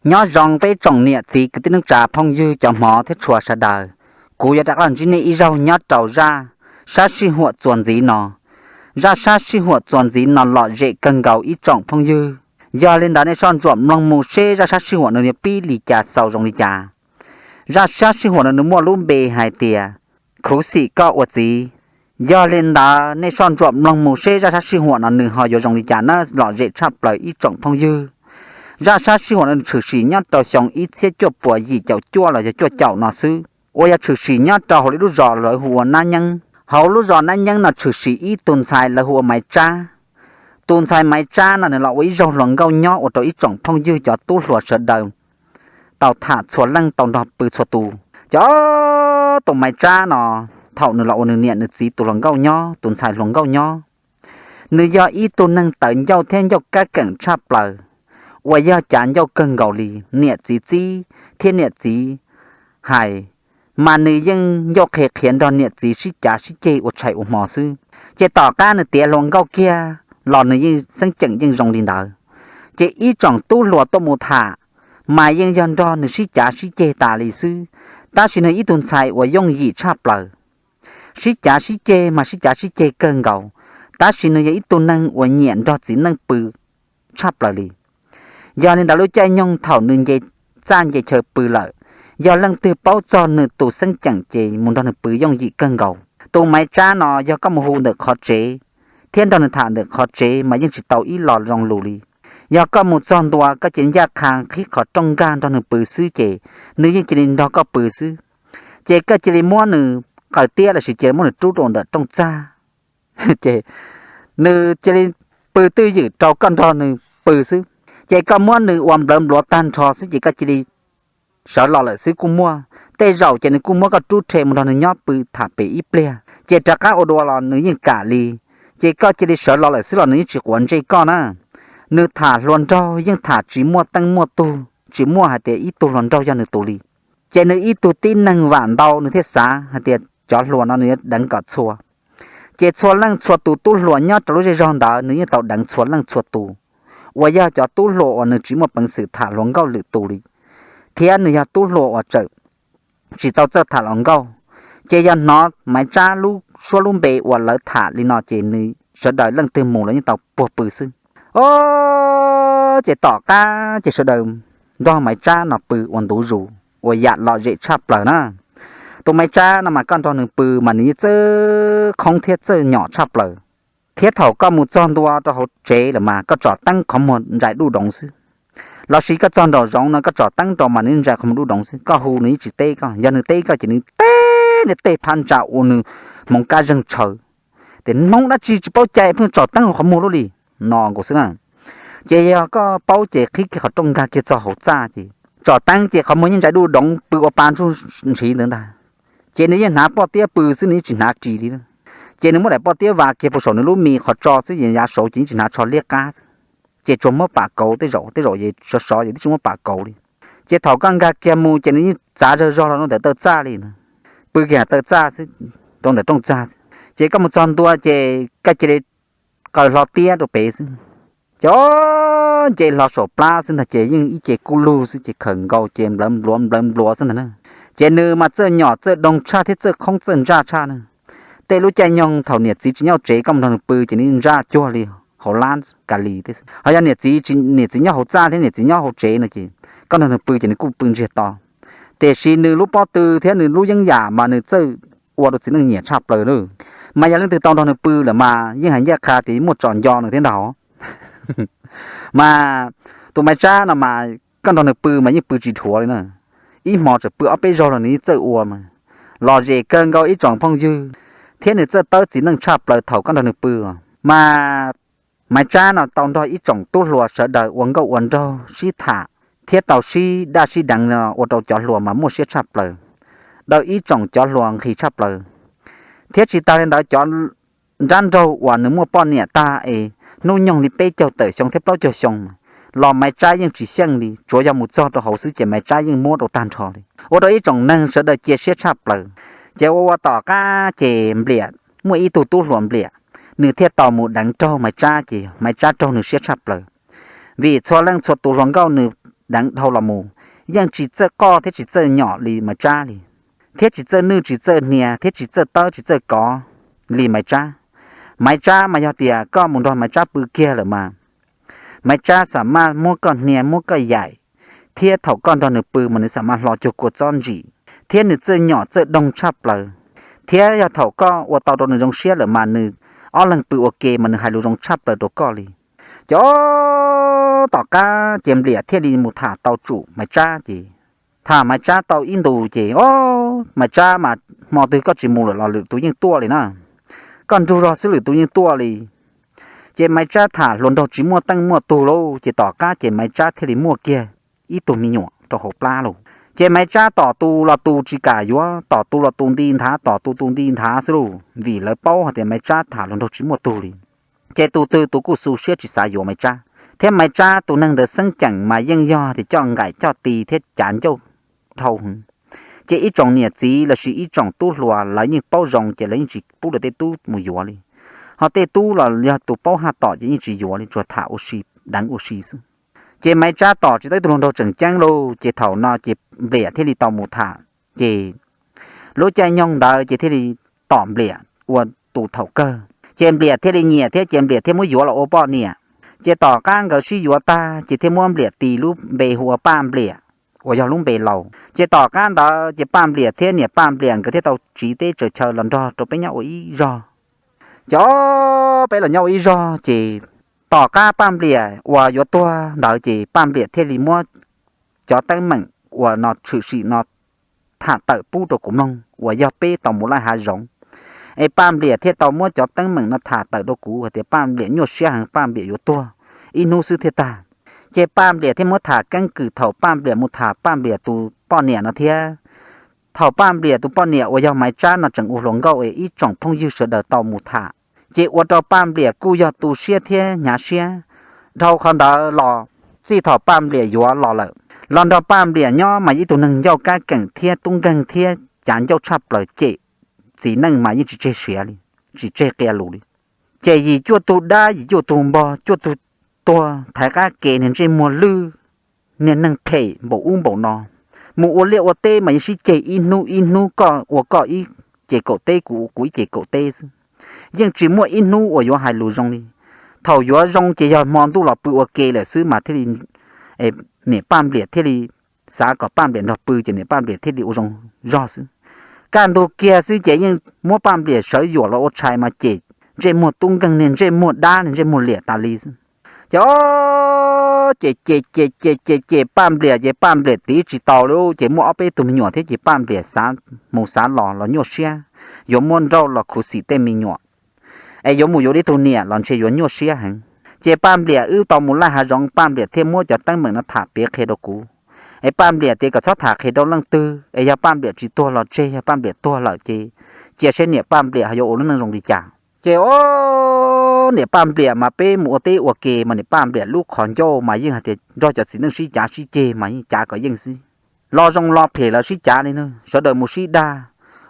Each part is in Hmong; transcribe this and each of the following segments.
Nyob zoo peb tsoom niam txiv kwv tij neej tsa phooj ywg cov hmov thiab tshua sawv daws. Kuv yuav rov qab los ntsib nej ib zaug nyob rau zaj sab sij huam txuas ntxiv no. Zaj sab sij huam txuas ntxiv no lom zem kawg nkaus ib tsoom phooj ywg. Yog li ntawd nej soj ntsuam mloog mus seb zaj sab sij huam no nws pib li cas xaus zoo li cas. Zaj sab sij huam no nws muaj lub npe hais tias khuv xim koj ua txiv. Yog li ntawd nej soj ntsuam mloog mus seb zaj sab sij huam no nws ho yuav zoo li cas na lom zem tshaj plaws ib tsoom phooj ywg. Zaj sab sij huam no nws tshwm sim nyob rau xyoo ib txhiab cuaj puas yim caum cuaj los yog cuaj caum no xwb, uas yog tshwm sim nyob rau hauv li lub zos lawv hu ua Nab Nyeeb. Hauv lub zos Nab Nyeeb no tshwm sim ib tug ntxhais lawv hu ua Maiv Tsab. Tus ntxhais Maiv Tsab no nws los ua ib zaug hluas nkauj nyob ua rau ib tsoom phooj ywg cov tub hluas sawv daws tau tham txhua leej tau nrog pw txhua tus. Cov tus Maiv Tsab no thaum nws los ua nws niam nws txiv tus hluas nkauj nyob, tus ntxhais hluas nkauj nyob, nws yog ib tug neeg tawv ncauj thiab ncauj kab keem tshaj plaws, uas yog cav ncauj kawg nkaus li. Niam txiv txib thiab niam txiv hais, mas nws yeej ncauj qhe qhiav nrog niam txiv sib cav sib ceg ua tshais ua hmo xwb. Ces tom qab nws tiav hluas nkauj kiag los nws yeej xeeb ceem yeej zoo li ntawd. Ces ib tsoom tub hluas tuaj mus tham, mas yeej yog nrog nws sib cav sib ceg tas li xwb. Tab sis nws ib tug ntxhais uas yooj yim tshaj plaws, sib cav sib ceg mas sib cav sib ceg kawg nkaus, tab sis nws yog ib tug neeg uas nyiam nrog txiv neej pw tshaj plaws li. Yog li ntawd lub caij nyoog thaum nws nce txaj nce chaw pw lawm, yog leej twg paub txog nws tus xeeb ceem ces mus nrog nws pw yooj yim kawg nkaus. Tus Maiv Tsab no yog koj mus hu ntawm qhov tsev thiab nrog nws tham ntawm qhov tsev mas yeej tsis tau ib los zoo lus li. Yog koj mus txog ntua koj cia li ncaj qha qhib qhov rooj nkag nrog nws pw xwb ces nws yeej cia li nrog koj pw xwb. Ces koj cia li muab nws qaws tiab los sis cia li muab nws rub rau ntawm rooj txaj, ces nws cia li pw twj ywm rau koj nrog nws pw xwb. Ces koj muab nws ua nplawv npluav tag nrho xwb ces koj cia li sawv los lawm xwb kuj muaj. Tej zaum ces nws kuj muab koj rub rhe mus nrog nws nyob pw tham pem ib pliag ces rov qab ua dua los nws yeej kam li. Ces koj cia li sawv los lawm xwb los nws yeej tsis quav ntsej koj na. Nws tham hluas nraug yeej tham tsis muaj teej muaj tug, tsis muaj hais tias ib tug hluas nraug yog nws tus li. Ces nws ib tug tib neeg vam ntau nws thiaj xav hais tias cov hluas no nws yuav deev kom txhua. Ces txhua leej txhua tus tub hluas nyob rau lub zej zog ntawd nws yeej tau deev txhua leej txhua tus, uas yog cov tub hluas uas nws tsis muaj peev xwm tham hluas nkauj lwm tus li, thiab nws yog tub hluas uas tseem tsis tau txawj tham hluas nkauj. Ces yog hnov Maiv Tsab lub suab lub npe uas lawv tham li no ces nws sawv daws leej twg mus los yeej tau puag pw xwb. O, ces tom qab ces sawv daws nrog Maiv Tsab no pw ua ntu zus uas yam lom zem tshaj plaws na. Tus Maiv Tsab no mas koj nrog nws pw mas nws yeej txawj qhoob thiab txawj nyom tshaj plaws. Thiab thaum koj mus txog ntua rau hauv tsev lawm mas koj tsom teeb qhov muag ntsais duj doov xwb, los sis koj txog nraum zoov no koj tsom teeb rau mas nws ntsais qhov muag duj doov xwb. Koj hu nws yeej tsis teb koj, yog nws teb koj ces nws teb nws tej phab ntsa ua nws hmoov kab zeeg tshaw, tias hnub dab tsi tsis paub cai pheej tsom teeb hauv qhov muag lub li no nkaus xwb na. Ces yog koj paub ces qhib kiag qhov rooj nkag kiag txog hauv txaj ces tsom teeb ces qhov muag yeej ntsais duj doov pw ua pa ntsuj ntshiv ntawd ntag. Ces nws yeej hnav poj tiab pw xwb nws yeej tsis hnav ris li. Ces nws muab daim poj tiab vas kiag puag saum nws lub mis qhov tso xwb ces yav saud ces yeej tsis hnav tsho liab qab xwb. Ces tsuas muab pam kauv tej zaum tej zaum es sov sov ces twb tsis muab pam kauv li. Ces thaum koj nkag kiag mus ces nws yeej txav zawg zog los rau ntawm taw txaj li na. Pw kiag taw txaj xwb, rau ntawm rooj txag. Ces koj mus txog ntua ces koj cia li qaws hlo tiab rau pem xwb. Ces nce hlo saum plab xwb ntag ces yeej ib ce kuj lug xwb ces khawm nkaus ces nplawv npluav nplawv npluav xwb ntag na. Ces nws mas txawj nyom txawj doog tshaj thiab txawj qhoob txawj ntsaj tshaj na. Tej lub caij nyoog thaum niam txiv tsis nyob hauv tsev koj mus nrog nws pw ces nws ntsaj cuag li hauv lab Kalis tej xwb. Ho yog niam txiv, niam txiv nyob hauv txaj thiab niam txiv nyob hauv tsev no ces koj nrog nws pw ces nws kuj pw ntsiag to. Tiam sis nws lub pob tw thiab nws lub yeeb yam mas nws txawj ua rau txiv neej nyiam tshaj plaws lawm. Mas yog leej twg tau nrog nws pw lawm mas yeej hais ncaj qha tias muaj tsom nco nws thiab ntag. Mas tus Maiv Tsab no mas koj nrog nws pw mas yeej pw tsis dhuav li na. Ib hmo tseem pw ob peb zaug los nws yeej txawj ua mas lom zem kawg nkaus ib tsoom phooj ywg, thiab nws txawj tawb txiv neej tshaj plaws thaum koj nrog nws pw. Mas Maiv Tsab no tau nrog ib tsoom tub hluas sawv daws ua nkauj ua nraug sib tham, thiab tau sib daj sib deev no ua rau cov hluas mas muaj siab tshaj plaws, daws ib tsoom cov hluas nqhis tshaj plaws. Thiab tsis tas li ntawd cov nrab nraug uas nws muaj poj niam tag es hnub nyoog li peb caug tawm xyoo thiab plaub caug xyoo los Maiv Tsab yeej tsis xyeej li, tsuav yog mus txog rau hauv xwb ces Maiv Tsab yeej muab rau tag nrho li, ua rau ib tsoom neeg sawv daws cia siab tshaj plaws. Ces ua ua tom qab ces Npliam, muaj ib tug tub hluas Npliam, nws thiaj tau mus deev raug Maiv Tsab ces Maiv Tsab raug nws siab tshaj plaws. Vim txhua leej txhua tus hluas nkauj nws deev dhau los mus, yeej tsis txawj qoj thiab tsis txawj nyom li Maiv Tsab li, thiab tsis txawj nwj tsis txawj hnia thiab tsis txawj tawb tsis txawj kov li Maiv Tsab. Maiv Tsab mas yog tias koj mus nrog Maiv Tsab pw kiag lawm mas Maiv Tsab xam maj muab koj hnia muab koj yaim, thiab thaum koj nrog nws pw mas nws xam maj hlo cuag kua txob ntsim, thiab nws txawj nyom txawj doog tshaj plaws, thiab yog thaum koj ua tau rau nws zoo siab lawm mas nws ob leeg pw ua ke mas nws hais lus zoo tshaj plaws rau koj li. Ces tom qab ces Npliam thiaj li mus tham tau tsum Maiv Tsab ces tham Maiv Tsab tau ib ntus ces o, Maiv Tsab mas hmo twg koj tsis mus lawm los lwm tus yeej tuaj li na, koj nrug zog xwb lwm tus yeej tuaj li. Ces Maiv Tsab tham hluas nraug tsis muaj teej muaj tug lauj, ces tom qab ces Maiv Tsab thiaj li muaj kiag ib tug me nyuam rau hauv plab lauj. Ces Maiv Tsab tom tus los tus tsis kam yuav, tom tus los tus nti nthav, tom tus tus nti nthav xwb lauj, vim lawv paub hais tias Maiv Tsab tham hluas nraug tsis muaj tug li. Ces tus twg tus kuj xu siab tsis xav yuav Maiv Tsab, thiab Maiv Tsab tus neeg ntawd xeeb ceem mas yeej yog tias coj nqaim coj tis thiab cav ncauj dhau heev. Ces ib tsoom niam txiv lossis ib tsoom tub hluas lawv yeej paub zoo ces lawv yeej tsis pub lawv tej tub mus yuav li. Ho tej tub los yog tus paub haj tom ces yeej tsis yuav li, tsuas tham ua si, deev ua si xwb. Ces Maiv Tsab tom tsis tau ib tug hluas nraug tseem ceeb lauj, ces thaum no ces Npliam thiaj li tau mus tham. Ces lub caij nyoog ntawd ces thiaj li tom Npliam ua tus thaum kawg, ces Npliam thiaj li nyiam thiab ces Npliam thiaj muab yuav los ua poj niam. Ces tom qab nkawd sib yuav tag ces thiaj muab Npliam tis lub npe hu ua Paj Npliam, uas yog lub npe laus. Ces tom qab ntawd ces Paj Npliam thiab niam Paj Npliam nkawd thiaj tau tsiv teb tsaws chaw los nrog rau peb nyob ua ib zog. Ces o, peb los nyob ua ib zog ces tom qab Paj Npliam uas yuav tuag ntawd ces Paj Npliam thiaj li muab cov teeb meem uas no tshwm sim no tham tawm pub rau kuv mloog uas yog peb tau mus laij hav zoov. Es Paj Npliam thiaj tau muab cov teeb meem no tham tawm rau kuv hais tias Paj Npliam nyuaj siab heev, Paj Npliam yuav tuag ib hnub xwb thiaj tag. Ces Paj Npliam thiaj muab tham keeb kwm thaum Paj Npliam mus tham Paj Npliam tus poj niam no thiab. Thaum Paj Npliam tus poj niam uas yog Maiv Tsab no tseem ua hluas nkauj es ib tsoom phooj ywg sawv daws tau mus tham, ces ua rau Paj Npliam kuj yog tu siab thiab hnyav siab. Dhau qhov ntawd los txij thaum Paj Npliam yuav los lawm, los nrog Paj Npliam nyob mas ib tug neeg ncauj kab keem thiab tub nkeeg thiab cav ncauj tshaj plaws, cem txiv neej mas yeej tsis tseg siav li, tsis tseg qia lus li. Ces yim cuaj tug dab, yim cuaj tug npog, cuaj tug tuag, thaiv qab ke, niag ntsej muag lwj, niag neeg phem npaum ub npaum no. Mus ua liaj ua teb mas yeej sib ceg ib hnub ib hnub, koj ua koj ib ce kaum teb, kuv ua kuv ib ce kaum teb xwb. Yeej tsis muaj ib hnub uas yuav hais lus zoo li. Thaum yuav zoo ces yog hmo ntuj los pw ua ke lawm xwb mas thiaj li, niam Paj Npliam thiaj li xav kom Paj Npliam nrog pw ces niam Paj Npliam thiaj li ua zoo zog xwb. Kaj ntug kiag xwb ces yeej muab Paj Npliam sawv yuam los ua tshais mas cem ntsej muag tub nkeeg, niag ntsej muag dab, niag ntsej muag liam tas li xwb. Ces o, ces ces ces ces ces ces Paj Npliam ces Paj Npliam tiv tsis tau li, ces muaj ob peb tug me nyuam thiab ces Paj Npliam xav mus xav los los nyuaj siab, yuav muab nrauj los khuv xim tej me nyuam, es yuav mus yuav ib tug niam los ntshe yuav nyuaj siab heev. Ces Paj Npliam wb tau mus laij hav zoov, Paj Npliam thiaj muab cov teeb meem no tham piav qhia rau kuv. Es Paj Npliam tias kom txhob tham qhia rau leej twg, es yog Paj Npliam tsis tuag los tseg, yog Paj Npliam tuag lawm ces cia seb niam Paj Npliam ho yuav ua lub neej zoo li cas. Ces o, niam Paj Npliam mas peb mus ua teb ua ke mas niam Paj Npliam lub qhov ncauj mas yeej hais tias nrog cov txiv neej sib cav sib ceg mas yeej cav kom yeej xwb. Los zoo los phem lawv sib cav li na, sawv daws mus sib dag,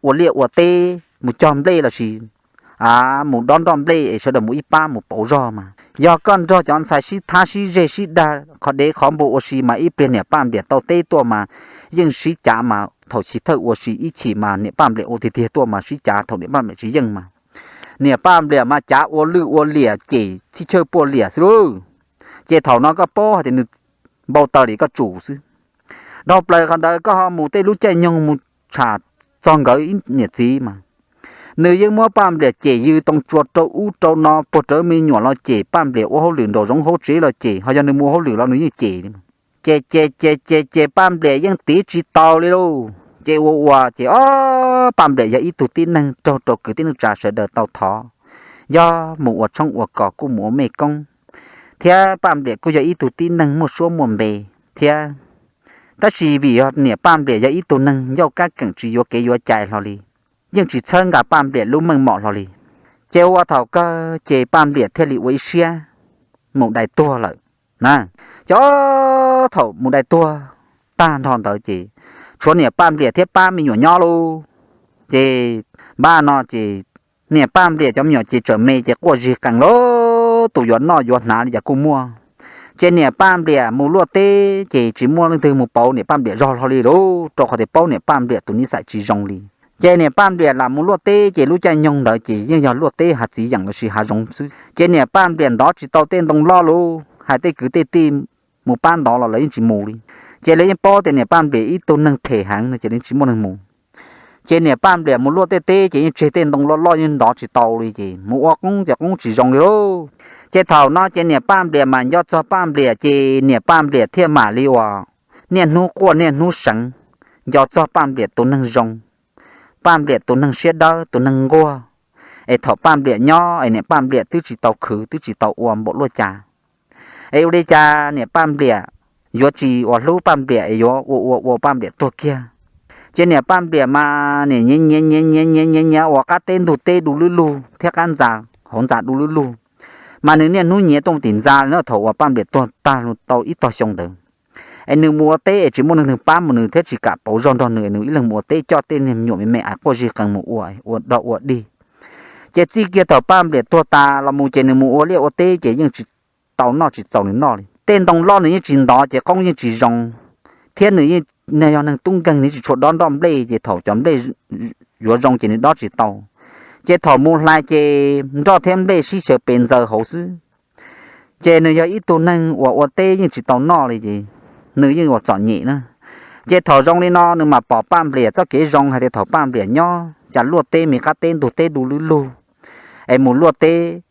ua liaj ua teb, mus cog nplej lossis mus dob nroj nplej es sawv daws mus ib pab mus pauv zog mas. Yog koj nrog cov ntxhais sib thab sib zeg sib dag qhov dev qhov npua ua si mas ib pliag niam Paj Npliam tau teb tuaj mas yeej sib cav mas thaum chiv thawj ua si ib chim mas niam Paj Npliam ua tiag tiag tuaj mas sib cav thaum niam Paj Npliam tsis yeej mas. Niam Paj Npliam mas cav ua lwj ua liam cem txhij chawj puaj liam xwb lauj. Ces thaum no koj paub hais tias nws npau taws li koj tsum xwb. Dhau plaws qhov ntawd koj ho mus tej lub caij nyoog mus tsham txog nkawd ib niam txiv mas nws yeej muab Paj Npliam cem yws toos tsuas rau ub rau no, puag rawv me nyuam los cem, Paj Npliam ua hauj lwm nraum zoov hauv tsev los cem, ho yog nws mus ua hauj lwm los nws yeej cem li. Ces ces ces ces ces Paj Npliam yeej tiv tsis tau li lauj. Ces ua ua ces o, Paj Npliam yog ib tug tib neeg raug rau kwv tij neej tsa sawv daws tau thov, yog mus ua tshoob ua kos kuj mus ua mej koob, thiab Paj Npliam kuj yog ib tug tib neeg muaj suab muaj npe thiab. Tab sis vim yog niam Paj Npliam yog ib tug neeg ncauj kab keem tsis yuav kev yuav cai hlo li, yeej tsis txhawb nqa Paj Npliam lub meej mom hlo li. Ces ua thaum kawg ces Paj Npliam thiaj li ua ib siab mus dai tuag lawm na. Ces thaum mus dai tuag tag nrho ntawd ces tshuav niam Paj Npliam thiab pab me nyuam nyob lauj. Ces npaj no ces niam Paj Npliam cov me nyuam ces tseem me ces quaj zig qees lauj, tus yuav noj yuav hnav li cas kuj muaj. Ces niam Paj Npliam mus luaj teb ces tsis muaj leej twg mus pauv niam Paj Npliam zog hlo li lauj, rau qhov tias paub niam Paj Npliam tus nij xais tsis zoo li. Ces niam Paj Npliam lam mus luaj teb ces lub caij nyoog ntawd ces yeej yog luaj teb hav txiv yeem lossis hav zoov xwb. Ces niam Paj Npliam ntov tsis tau tej ntoo loj lauj, hais tej kwv tej tij mus pab ntov los lawv yeej tsis mus li. Ces lawv yeej paub tias niam Paj Npliam ib tug neeg phem heev no ces lawv tsis muaj neeg mus. Ces niam Paj Npliam mus luaj tej teb ces yeej tseg tej ntoo loj loj yeej ntov tsis tau li ces mus ua qoob ces qoob tsis zoo li lauj. Ces thaum no ces niam Paj Npliam mas nco txog Paj Npliam ces niam Paj Npliam thiaj mam li uas niaj hnub quaj niaj hnub seev, nco txog Paj Npliam tus neeg zoo, Paj Npliam tus neeg siab dawb tus neeg nquag. Es thaum Paj Npliam nyob es niam Paj Npliam twb tsis tau khwv twb tsis tau ua npaum luaj cas, es ua li cas niam Paj Npliam yuav tsis uas hlub Paj Npliam es yuav ua ua ua Paj Npliam tuag kiag. Ces niam Paj Npliam mas nim nyiav nyiav nyiav nyiav nyiav nyiav nyiav uas qab teb ntug teb du lub lug thiab qab ntxa hauv ntxa du lub lug, mas nws niaj hnub nyiav tuaj tim ntxa no thaum uas Paj Npliam tuag tag tau ib tog xyoo ntawd. Es nws mus ua teb es tsis muaj neeg pab mus nws thiab tsis kam pauv zog nrog nws, nws ib leeg mus ua teb coj tej niag me nyuam me me es quaj zig qees mus ua ua dog ua dig. Ces txij kiag thaum Paj Npliam tuag tas los mus ces nws mus ua liaj ua teb ces yeej tsis tau noj tsis txaus nws noj li. Tej ntoo loj nws yeej tsis ntov ces qoob yeej tsis zoo, thiab nws yeej yog neeg tub nkeeg nws tsis tshua dob nroj nplej ces thaum cov nplej yuav zoo ces nws dob tsis tau. Ces thaum mus hlais ces nroj thiab nplej sib xyaw pes ntxaws hauv xwb. Ces nws yog ib tug neeg uas ua teb yeej tsis tau noj li ces nws yeej uas txom nyem na. Ces thaum zoo li no nws mam pom Paj Npliam txoj kev zoo hais tias thaum Paj Npliam nyob cas luaj teb me qab teb ntug teb du lub lug, es mus luaj teb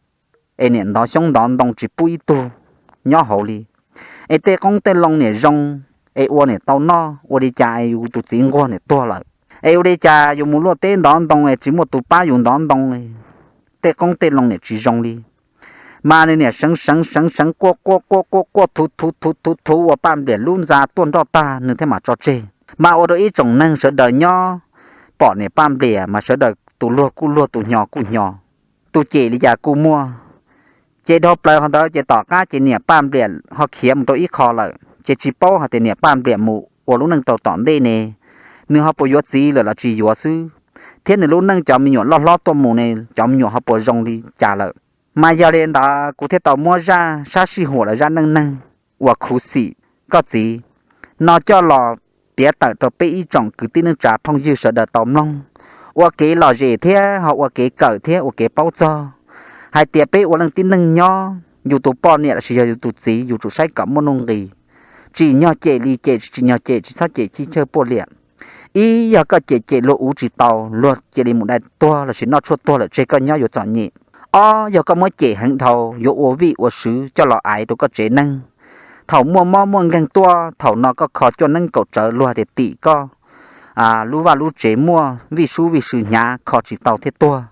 es niam ntov xyoob ntov ntoo tsis pub ib tug nyob hauv li. Es tej qoob tej loo niam zoo, es ua niam tau noj, ua li cas es yus tus txiv nquag niam tuag lawm, es ua li cas yus mus luaj teb ntov ntoo es tsis muaj tus pab yus ntov ntoo li. Tej qoob tej loo niam tsis zoo li. Mas nws niam seev seev seev seev quaj quaj quaj quaj quaj thuv thuv thuv thuv thuv ua Paj Npliam lub ntxa tuaj nroj tag nws thiaj mam tso tseg. Mas ua rau ib tsoom neeg sawv daws nyob pom niam Paj Npliam mas sawv daws tus luag kuj luag tus hnyo kuj hnyo, tus cem li cas kuj muaj. Ces dhau plaws qhov ntawd ces tom qab ces niam Paj Npliam ho khiav mus rau ib qho lawm ces tsis paub hais tias niam Paj Npliam mus ua lub neej tau tom ntej ne, nws ho puas yuav txiv lawm los tsis yuav xwb, thiab nws lub neej cov me nyuam loj hlob tuaj mus ne cov me nyuam ho puas zoo li cas lawm. Mas yog li ntawd kuv thiaj tau muab zaj sab sij huam los zaj neej neeg uas khuv xim koj txiv no coj los piav tawm rau peb ib tsoom kwv tij neej tsa phooj ywg sawv daws tau mloog, ua kev lom zem thiab ho ua kev kawm thiab ua kev paub txog hais tias peb ua leej tib neeg nyob yus tus poj niam lossis yog yus tus txiv yus tsum saib kom muaj nuj nqis. Tsim nyog cem li cem, tsis tsim nyog cem tsis txhob cem chij chawj puaj liam. Ib yog koj cem cem luag uv tsis tau, luag cia li mus dai tuag lossis noj tshuaj tuag lawm tseg koj nyob yuav txom nyem. Ob yog koj muab cem heev dhau yuav ua vij ua sw coj los aiv rau koj tsev neeg. Thaum muaj mob muaj nkeeg tuaj thaum no koj kho cuaj neeb kaum tsawv luag tias tim koj lub vaj lub tsev muaj vij sub vij sw hnyav kho tsis tau thiab tuag.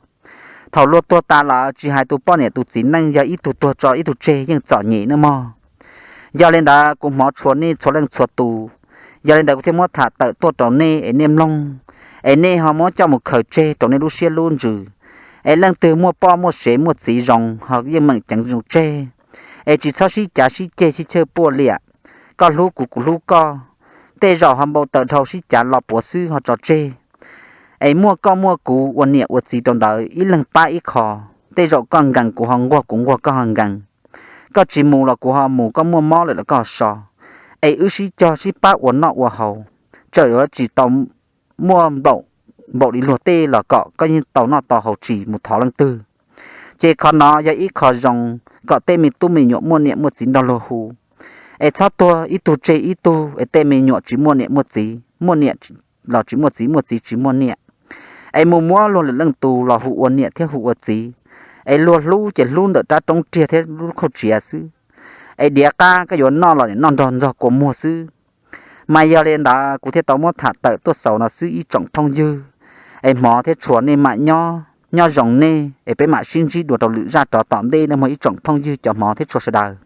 Thaum luag tuag tas lawm tsis hais tus poj niam tus txiv neej yog ib tug tuag tso ib tug tseg yeej txom nyem nawb mog. Yog li ntawd kuv hmov tshua nej txhua leej txhua tus, yog li ntawd kuv thiaj muab tham tawm tuaj rau nej es nej mloog, es nej ho muab coj mus khaws tseg rau nej lub siab lub ntsws. Es leej twg muaj poj muaj sev muaj txiv zoo ho yeej meem ceev zoo tseg, es tsis txhob sib cav sib ceg chij chawj puaj liam. Koj hlub kuv kuv hlub koj, tej zaum ho npau taws dhau sib cav lo puav xwb ho tso tseg. Es muaj koj muaj kuv ua niam ua txiv rau ntawd ib leeg pab ib qho, tej zaum koj nkees kuv ho nquag kuv nquag koj ho nkees. Koj tsis mus los kuv ho mus, koj muaj mob lawm los koj ho so. Es wb sib cog sib pab ua noj ua haus, txawm yuav tsis tau muaj npaum npaum li luag tej los kom koj yeej tau noj tau haus tsis mus thov leej twg. Ces qhov no yog ib qho zoo kom tej me tub me nyuam muaj niam muaj txiv nrog luag hu. Es txhob tuag ib tug tseg ib tug es tej me nyuam tsis muaj niam muaj txiv, muaj niam los tsis muaj txiv, muaj txiv tsis muaj niam. Es mus muab luag lwm leej tus los hu ua niam thiab hu ua txiv. Es luag hlub ces hlub ntawm rab roob riag thiab lub khauj tsiav xwb. Es diav qab koj yuav noj los nim noj nrog ntxog kua muag xwb. Mas yog li ntawd kuv thiaj tau muab tham tawm tuaj xaus no xwb ib tsoom phooj ywg. Es hmov thiab tshua nej mam nyob, nyob zoo nej es peb mam sib ntsib dua rau lwm zaj rov tom ntej nawb mog ib tsoom phooj ywg cov hmov thiab tshua sawv daws.